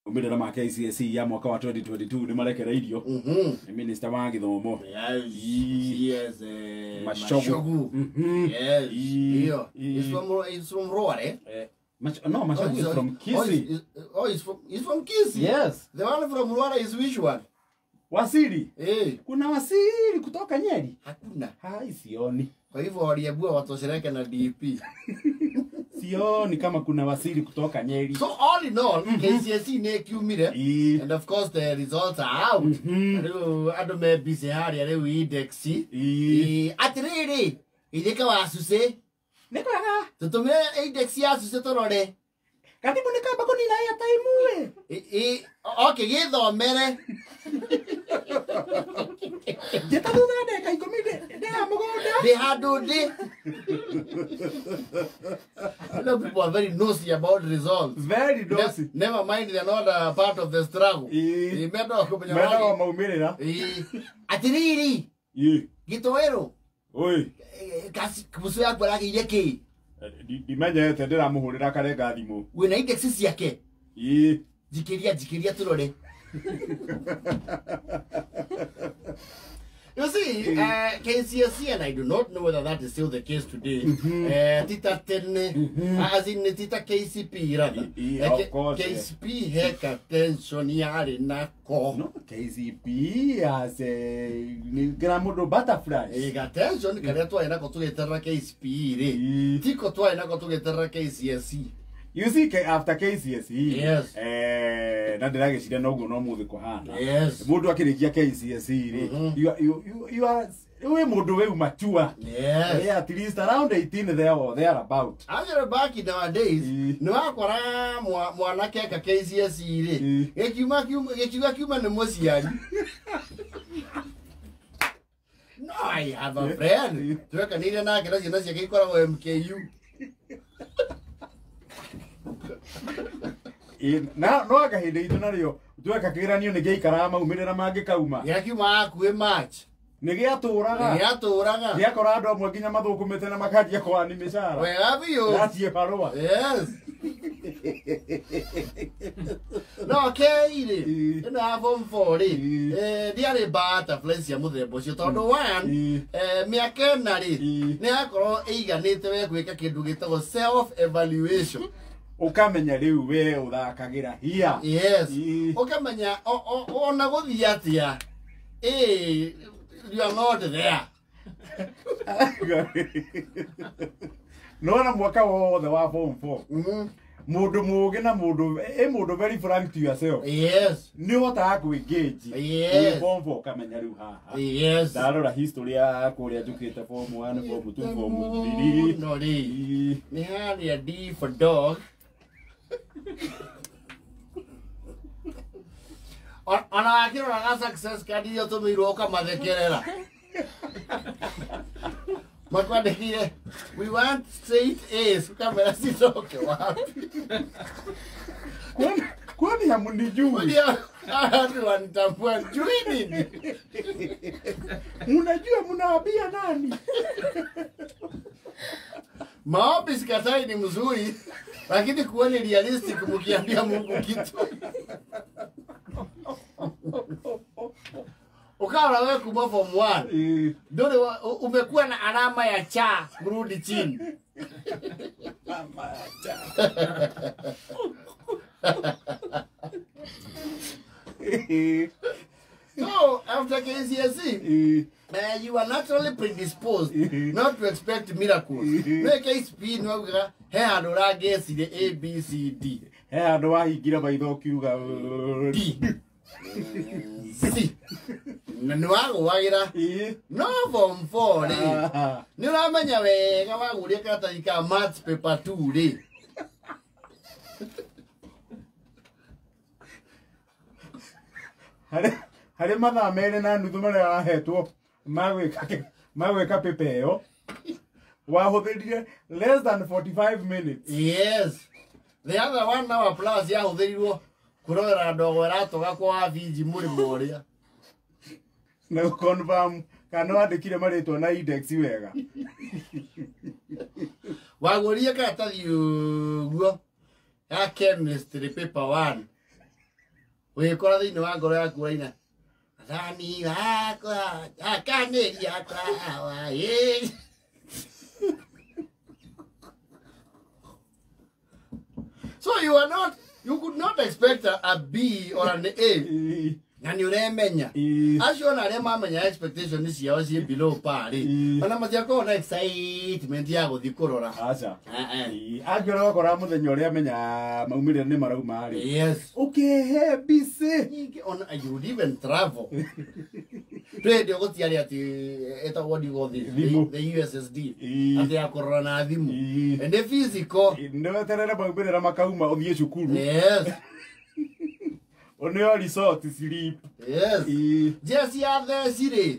Maumĩrĩra ma KCSE ya mwaka wa 2022 nĩ marekereirio nĩ minister wa gĩthomo. Yes. Yes. Machogu. Machogu. Yes. Ii. Iyo. Ii. It's from Rware. No, Machogu is from Oh, Kisii. oh, he's from Kisii. Yes. The one from Rwara is which one? Wasiri. Eh, Kuna wasiri kutoka Nyeri? Hakuna. Hai, sioni. Kwa hivyo waliambiwa watosheleke na DP. Sioni kama kuna wasiri kutoka Nyeri. So all in all, KCSE nĩ ĩkiumire. Ii. And of course the results are out. Rĩu andũ me busy harĩa rĩu index. Ii. Atĩrĩrĩ, ithĩka wa Susi, Nĩ kwega. tũtũmĩre index ya Susi tũrore. Katibu nĩ kamba kũnina airtime we. Okay, gĩthomere. Njĩta thutha wa ndagĩka 10 ndĩ ya mũgũnda. Ndĩ handũ ndĩ. You know, people are very nosy about results. Very nosy. Never mind, they are not a part of the struggle. Ii. Mendaga kũmenya Mendaga wagi- maumĩrĩra. Ii. Atĩrĩrĩ, Ii. gĩtoero, Oi. kasi mũcio yaku aragĩire kĩ? Ndimenyete ndĩramũhũrĩra karenga thimũ. Wĩna index ciake? Ii. Njikĩria, njikĩria tũrore. You see, KCSE, and I do not know whether that is still the case today. Tita tene, as in tita KCP rather. Of course, yeah. KCP heka tension yarĩ nako. No, KCP as a nĩ mũndũ butterfly. Ga tension karĩa twarĩ nako tũgĩterera KCP rĩ. Tiko twarĩ nako tũgĩterera KCSE. You see, after KCSE, na ndĩragĩciria noguo no mũthĩ kũhana. Mũndũ akĩrĩkia KCSE rĩ, you are wĩ mũndũ wĩ mature. Yeah, at least around 18 there or there about. Actually, back in our days, nĩ wakora mwanake eka KCSE rĩ, gĩkiuma gĩkiuga kiuma nĩ mũciari. No, I have a friend. Twekanire nake na ciana ciake ikoragwo MKU. Na no anga hĩndĩ itũ narĩo tweka kĩgeranio nĩ gĩaikaraga maumĩrĩra mangĩkauma. Gĩakiuma hakuhĩ March. Nĩ gĩatũraga. Gĩatũraga. Gĩakora andũ amwe nginya mathũkũmĩte na makanjia kwani mĩcara. Wega biũ. Gatiĩ barũa. Yes. No kei rĩ, ĩno ya form 4 rĩ, ndiarĩ butterfly cia mũthemba ũcio tondũ one, mĩaka 4 rĩ, nĩ yakorwo ĩiganĩte we gwĩka kĩndũ gĩtagwo self evaluation. Ũkamenya rĩu we ũthakagĩra hia. Yes. Ũkamenya ona gũthiĩ atĩa, you are not there. Nona mwaka wothe wa form 4 mũndũ mũũgĩ na mũndũ ĩ mũndũ very frank to yourself nĩ ũhotaga kwĩngĩnji wĩ form 4 ũkamenya rĩu haha ndarora history ya kũrĩa njũkĩte form 1, form 2, form 3. Mũno rĩ, nĩ harĩa D for dog. Ona wakĩroraga success card iria ũtũmĩirwo ũkamathekerera. Makwandĩkire "We want straight A's", ũkamera cicoke wapi? Kwani hamunijui? Kwani andũ wanitambua njui nini? Mnajua mnaambia nani? Maombi sikatai ni mzuri, lakini kuweni realistic mkiambia Mungu kitu. Ukawa wewe kuma form 1 ndũrĩ umekuwa na alama ya cha kurudi chini. Mama cha. So after KCSE, you are naturally predisposed not to expect miracles. No KCP no he handũ ũrangecire A B C D. He handũ wahingire maitho ũkiuga D C na nĩ wagũagĩra. No form 4 rĩ, nĩ ũramenya wega wagũria karatathi ka maths paper 2 rĩ, Harĩ mathaa 2.5 marĩa wahetwo ma gwĩka paper ĩyo wahũthĩrire less than 45 minutes. Yes, the other one hour plus yahũthĩrirwo kũrorera ndogo ĩratoga kwa wabinji mũrĩmo ũrĩa. Na gũ-confirm kana wandĩkire marĩtwa na index wega. Wagũrire karatathi ũguo ya chemistry paper 1. Ũgĩkora thĩinĩ wa ngoro yaku ũraina Thani wakwa akanĩria tawa ĩ. So you are not, you could not expect a B or an A. Na nĩ ũremenya. Acio ona arĩa mamenya expectation ciao ciĩ below par rĩ, ona matiakorwo na excitement ya gũthiĩ kũrora. Aca. Angĩona wakora mũthenya ũrĩa amenya maumĩrĩra nĩ marauma rĩ. Yes. Ũkĩhe mbici. Nyingĩ ona you would even travel. Twĩ gũtiarĩ atĩ ĩtagwo ndigo the USSD. Atĩ ya kũrora na thimũ. Nĩ physical. Nĩ weterere maumĩrĩra makauma ũthiĩ cukuru. Yes. Oneo resort sleep. Yes. Njĩra cia theci rĩ,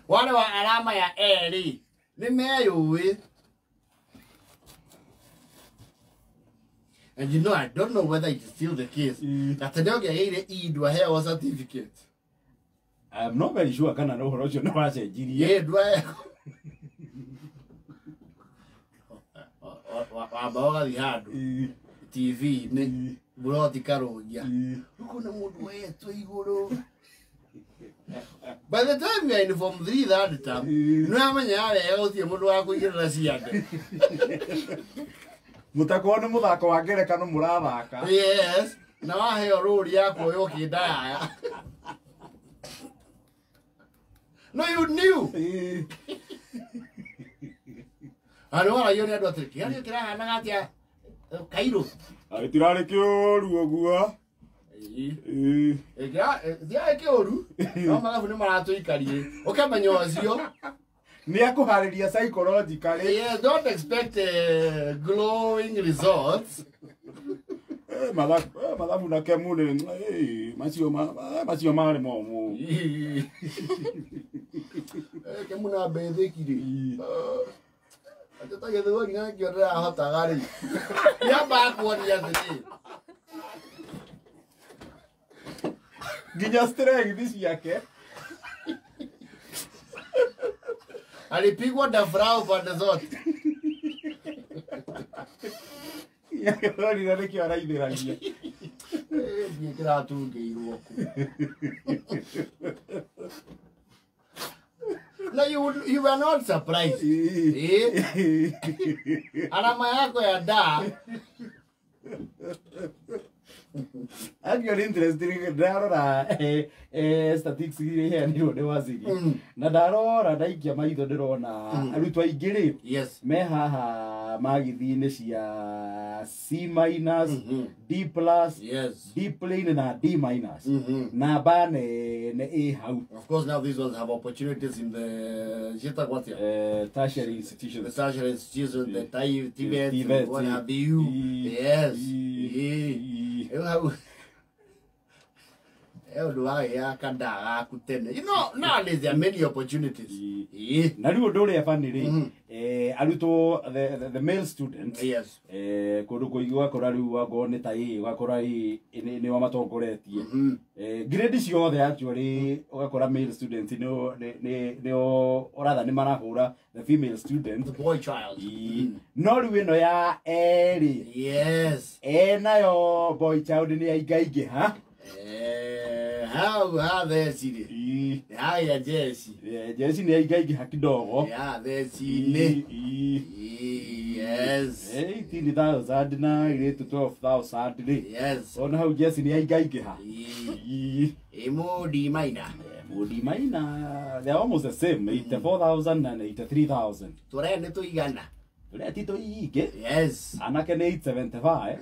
wale wa alama ya E rĩ, nĩ meyũĩ. And you know, I don't know whether it is still the case. Atĩ nĩ ũngĩagĩire E ndwaheagwo certificate. I'm not very sure kana no ũhoro ũcio nĩ wacenjirie. Ĩ ndwaheagwo. Wamba ũgathiĩ handũ TV-inĩ buroti karũngia. Ũkona mũndũ wetwo igũrũ. By the time you are in form 3 that term, nĩ wamenya wega gũtirĩ mũndũ wa kũigĩrĩra ciande. Mũtakorwo nĩ mũthako wa ngerekano mũrathaka. Yes. Na waheo rũri ya kuoywo kĩndayaya. No, you knew. Andũ waragio nĩ andũ atĩrĩ, kĩgeranio kĩrahanaga atĩa Cairo? Gĩtirarĩ kĩũru ũguo. Gĩtirarĩ kĩũru, no mathabu nĩ maratũikarie. Ũkamenya ũcio. Nĩ akũharĩria psychologically. Yes, don't expect glowing results. Mathabu na kemu nĩ macio marĩ momũ. Kemu na basic rĩ. Atĩ ta gĩthũa nginya nĩkĩo ndĩrahotaga rĩ. Nĩambaga kuonia atĩrĩ. Nginya strength ciake. Alipigwa dafrau pande zote. Rorira nĩkĩo araithĩragia. Thiĩ kĩratungĩirwo kũ. No, you were not surprised. Alama yako ya da. Actually interesting ndarora statistics iria iheanirwo nĩ waziri. Na ndarora ndaikia maitho ndĩrona arutwo aingĩ rĩ. Yes. Me haha magithi-inĩ cia C minus, D plus, yes, D plain na D minus. Namba nene ĩ hau. Of course now these ones have opportunities in the tertiary institutions. The tertiary institutions, the TVET, what have you. Yes. You know, nowadays there are many opportunities. Na rĩu ũndũ ũrĩa bani rĩ, arutwo the male students. Yes. Kũndũ kũingĩ ũgakora rĩu wakorwo nĩ ta ĩ, ũgakora ĩ nĩo matongoretie. Grade ciothe actually ũgakora male students nĩo rather nĩ marahũra the female students. The boy child. No rĩu ĩno ya E rĩ. Yes. E nayo boy child nĩ yaingaingĩha. How theci rĩ? Haya jeci. Jeci nĩ yaingaingĩha kidogo. Ya theci nĩ. Yes. 18,000 na grade 12,000 rĩ. Yes. Ona hau jeci nĩ yaingaingĩha. Ĩmũ D minor. D minor, they are almost the same, 84,000 and 83,000. Tũrĩa nĩ tũigana. Tũrĩa ti tũingĩ. Yes. Anake nĩ 875.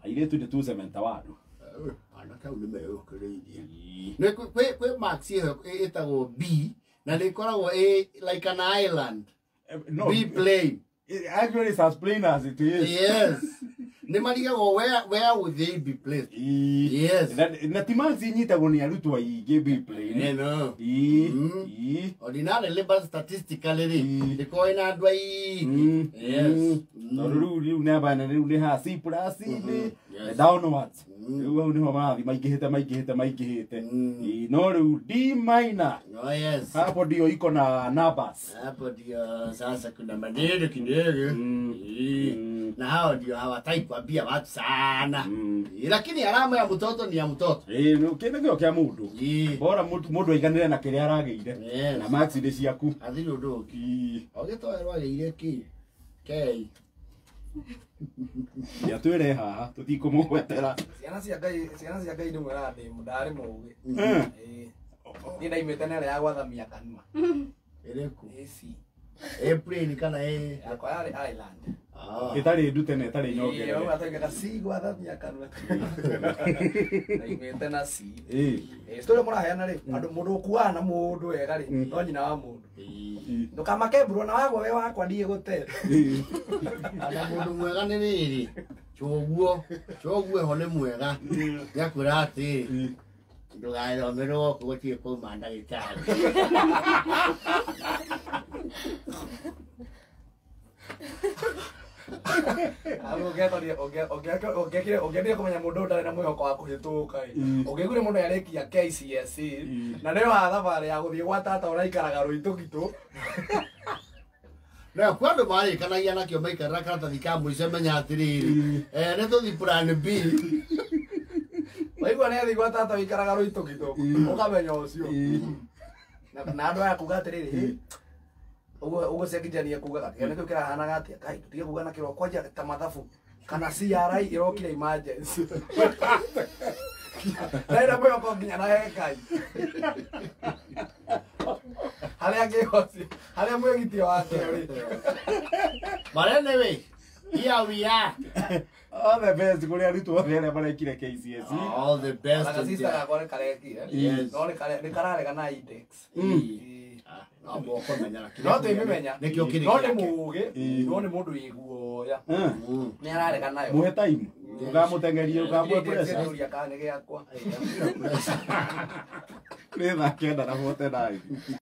Airĩtu nĩ 271. Anake au nĩ meyũkĩrĩirie. Nĩ kwĩ marks ĩyo ĩtagwo B na nĩ ĩkoragwo ĩ like an island. No, B plain. Actually it's as plain as it is. Yes. Nĩ marigagwo where would they be placed? Yes. Na ti marks inyitagwo nĩ arutwo aingĩ B plain. No. Ordinarily but statistically rĩ, ĩkoragwo ĩna andũ aingĩ. Yes. Tondũ rĩu namba nene rĩu nĩ haha C plus nĩ downwards. Rĩu hau nĩho marathiĩ maingĩhĩte. No rĩu D minor. Oh yes. Hapo ndio iko na numbers. Hapo ndio sasa kuna maneno kidogo. Na hao ndio hawataki kuambia watu sana. Lakini alama ya mtoto ni ya mtoto. Kĩndũ kĩa mũndũ. Bora mũndũ aiganĩre na kĩrĩa aragĩire. Na marks nĩ ciaku. Athiri ũndũ ũngĩ. Ũgĩtoerwo agĩire kĩ? K. Ya twĩre haha tũtikũmũgwetera. Ciana cia Ngai nĩ mwĩraga ndĩ ndarĩ mũũgĩ. Niĩ ndaimĩte na ĩrĩa ya gwathamia kanua. Ĩrĩkũ? AC. Plane kana ĩ? Yakwa yarĩ Island. Ĩtarĩ ndute na ĩtarĩ nyongerere. Ĩĩ, atengeka C gwathamia kanua. Ndaimĩte na C. Story mũraheana rĩ, andũ mũndũ ũkuaga na mũndũ wega rĩ, no nyina wa mũndũ. Ndũkamake mbura na wagwa we wakwa ndigũte. Ana mũndũ mwega nĩ rĩrĩ. Choguo ho nĩ mwega. Nĩakwĩra atĩ ndũgathomerwo gũkũ gũtirĩ kũma ndagĩtarĩ. Ũngĩendire kũmenya mũndũ ũtarĩ na mwĩhoko wa kũhĩtũka ĩ, ũngĩiguire mũndũ arĩkia KCSE na nĩwe wa thabarĩ ya gũthiĩ gwa tata ũraikaraga Rũitũkitũ. Na kwa andũ marĩkanagia nakĩo maikarĩra karatathi ka mũico menya atĩrĩrĩ, nĩ tũthiĩ plan B. Waigua nĩ athiĩ gwa tata ũikaraga Rũitũkitũ, ũkamenya ũcio. Na andũ aya kuga atĩrĩrĩ, ũguo ciakijania kugaga kĩo nĩkĩo kĩrahanaga atĩa kai tũtige kuga na kĩro kwanja ta mathabu kana CRI ĩrokire emergency. Ndaira mwĩhoko nginya na he Ngai. Harĩa ngĩhoci, harĩa mwĩgitio wake ũrĩ. But anyway, here we are. All the best kũrĩ arutwo othe arĩa marekire KCSE. All the best. Na sister gakwa nĩ karekire. No nĩ kararega na index. No mũkũmenya. No twĩmĩmenya. Nĩkĩo kĩrĩ. No nĩ mũũgĩ, no nĩ mũndũ wĩ guoya. Nĩ ararega nayo. Mũhe time. Ũkamũteng'eria ũkamũhe pressure. Ndĩrũria kana nĩ gĩakwa. Nĩ thaa 9:49.